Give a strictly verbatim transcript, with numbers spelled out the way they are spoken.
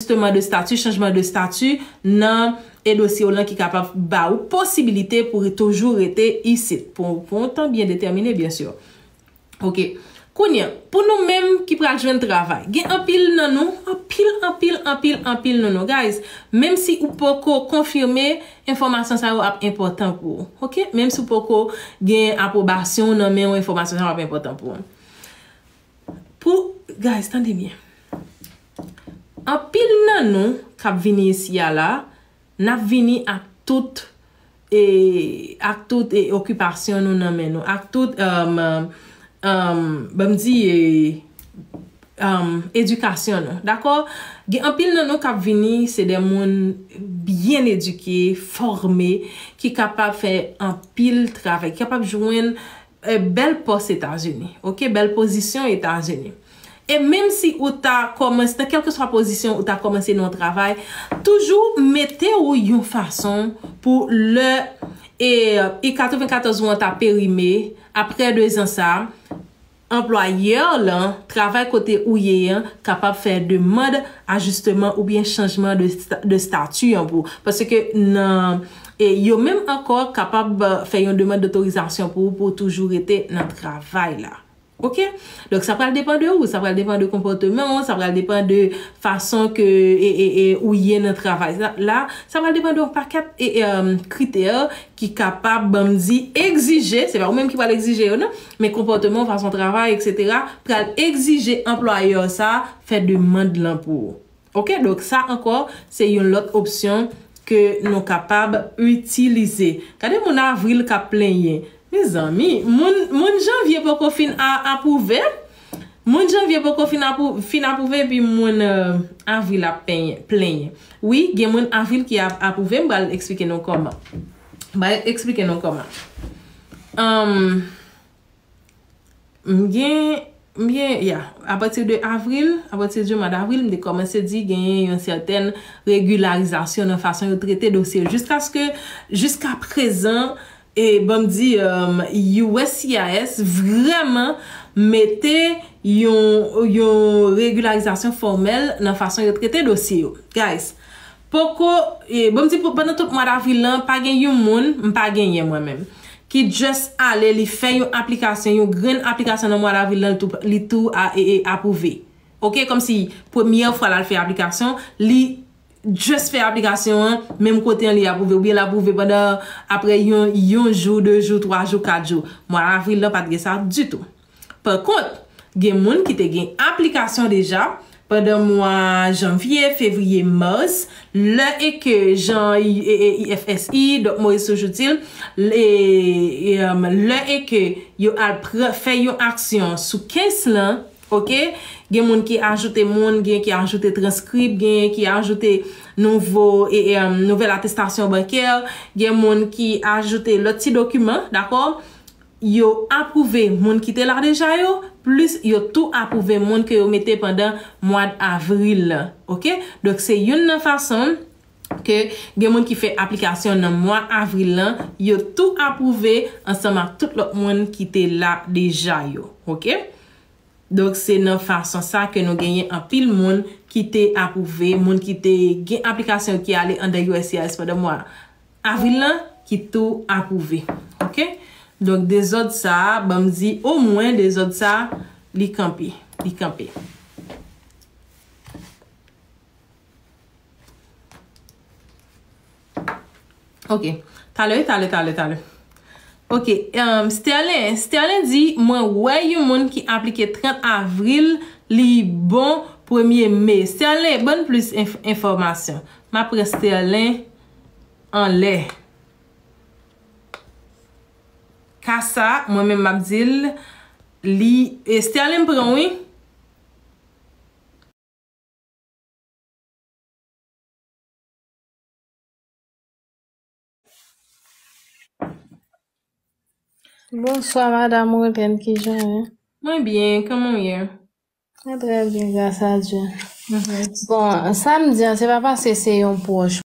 ajustman de stati, chanjman de stati nan e dosye w lan ki kapab ba ou posibilite pou toujou rete isit. Pou, pou yon tan byen detèmine, byen si. Ok. Kounye a, pou nou menm ki pral jwenn travay, gen anpil nan nou, anpil, anpil, anpil, anpil nan nou, guys, menm si ou poko konfime, enfòmasyon sa yo ap enpòtan pou ou. Ok? Menm si ou poko gen apwobasyon nan men ou, enfòmasyon sa yo ap enpòtan pou ou. Pou, guys, tande byen. Anpil nan nou k ap vini isi a la, n ap vini ak tout, e, ak tout, e, okipasyon nou nan men nou, ak tout, um, um, ban m di, e, um, edikasyon nou. Dakò? Gen anpil nan nou k ap vini, se de moun byen edike, fòme, ki kapab fè anpil travay, ki kapab jwenn e, bèl pòs Etazini, ok, bèl pozisyon Etazini. E menm si ou ta kòmanse, nan kèlkeswa pozisyon ou ta kòmanse nan yon travay, toujou mete w yon fason pou lè, e, I katrevenkatòz ou an ta perime, aprè de zan sa, anplwayè lan, travay kote ou ye an, kapab fè demann ajisteman oubyen chanjman de sta-, de stati an pou ou. Paske nan, e yo menm ankò kapab, e, fè yon demann dotorizasyon pou ou, pou ou toujou rete nan travay la. Ok? Donk, sa pral depann de ou, sa pral depann de konpòteman w, sa pral depann de fason ke, e, e, e, ou ye nan travay la, la, sa pral depann de yon pakèt, e, e, um, kritè ki kapab, ban m di, egzije, se pa ou menm ki pral egzije yo, non, men konpòteman w, fason travay, etsetera, pral egzije anplwayè sa fè demann lan pou ou. Ok, donk sa ankò, se yon lòt opsyon ke nou kapab itilize. Gade moun avril k ap plenyen. Mezanmi, moun, moun janvye poko fin a-, apwouve. Moun janvye poko fin apwou-, fin apwouve, epi moun, e, avril ap penyen, plenyen. Wi, gen moun avril ki ap apwouve, m pral eksplike nou kòman. M pral eksplike nou kòman. Anm, M gen, m gen, ya, apati de avril, apati de mwa davril, m te kòmanse di genyen yon sètèn regilarizasyon nan fason yo trete dosye yo. Jiskaske, jiska prezan, e, ban m di, um, U S C I S vrèman mete yon, yon regilarizasyon fòmèl nan fason yo trete dosye yo. Guys, poko, e, ban m di pou, pandan tout mwa davril lan, pa gen yon moun, m pa genyen mwen menm, ki just ale, li fè yon aplikasyon, yon grenn aplikasyon nan mwa davril lan, li tou, li tou a, e, e, apwouve. Ok, kòmsi premyè fwa l al fè aplikasyon, li just fè aplikasyon an, menm kote an li apwouve, oubyen l apwouve pandan, aprè yon, yon jou, de jou, twa jou, kat jou. Mwa davril lan pa t gen sa ditou. Pa kont, gen moun ki te gen aplikasyon deja pandan mwa janvye, fevriye, mas, lè e ke jan I-, e, e, I F S I, Doc Maurice Soujoutil, e, e, um, lè e ke yo al pran, fè yon aksyon sou case lan, ok? Gen moun ki ajoute moun, gen ki ajoute transkrip, gen ki ajoute nouvo, e, e, um, nouvèl atestasyon bankè, gen moun ki ajoute lòt ti dokiman, dakò? Yo apwouve moun ki te la deja yo, plis yo tou apwouve moun ke yo mete pandan mwa avril lan, ok? Donk, se youn nan fason ke gen moun ki fè aplikasyon nan mwa avril lan, yo tou apwouve ansanm ak tout lòt moun ki te la deja yo, ok? Donk, se nan fason sa ke nou genyen anpil moun ki te apwouve, moun ki te gen aplikasyon ki ale anndan U S C I S pandan mwa avril lan, ki tou apwouve. Ok? Donk, dezòd sa a, ban m di, omwen dezòd sa a, li kanpe. Li kanpe. Ok. Talè, talè, talè, talè. Ok. Um, Sterlin, Sterlin di, mwen wè yon moun ki aplike trant avril, li bon premye me. Sterlin, ban n plis enf-, enfòmasyon. M ap pran Sterlin anlè. Ka sa, mwen menm m ap di l, li, e, Sterlin pran wi. Bonswa, madam Roden, kijan w ye? Mwen byen, kòman w ye? Mwen trè byen, gras a Dye. Mhm. Bon, sa m di an, se pa paske se yon pwòch